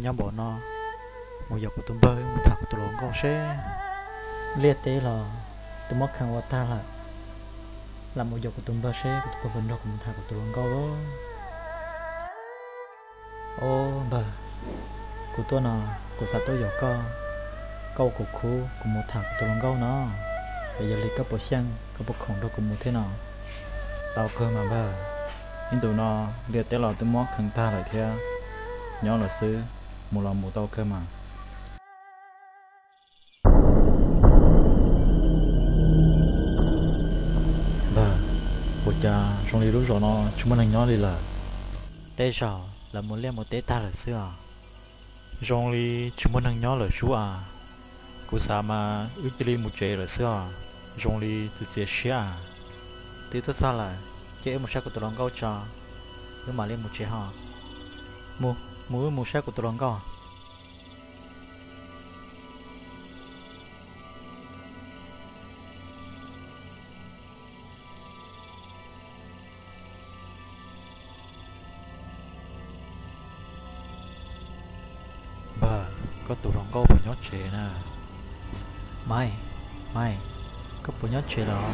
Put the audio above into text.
nyob npaum no, mus yaum kuv tus npawg mus tham kuv tus hluas nkauj seb. Liaj teb los twb muab kheev ua tag lawm, lam mus yaum kuv tus npawg seb kuv tus npawg puas nrog kuv mus tham kuv tus hluas nkauj. Ob npawg, kuv tuaj no, kuv xav tuaj yaum koj, koj ua kuv khub kuv mus tham kuv tus hluas nkauj no. Es yog li koj puas xyeej, koj puas khoom nrog kuv mus thiab no? Tau kawg mas npawg, ib ntus no liaj teb los twb muab kheev tag lawm thiab, nyob lawm xwb, mus los mus tau kawg mas. Npawg, ua cas zoo li lub zos no tsis muaj neeg nyob li lawm? Tej zaum lawv mus liaj mus teb tag lawm xwb os. Zoo li tsis muaj neeg nyob lawm sub as. Kuv xav mas wb cia li mus tsev lawm xwb os. Zoo li txias txias siab as. Twb tuaj txog lawm, cia wb mus saib kuv tus hluas nkauj tso, wb mam li mus tsev ho. Mus, mus wb mus saib kuv tus hluas nkauj. Npawg, koj tus hluas nkauj puas nyob tsev na? Maiv, Maiv, koj puas nyob tsev los?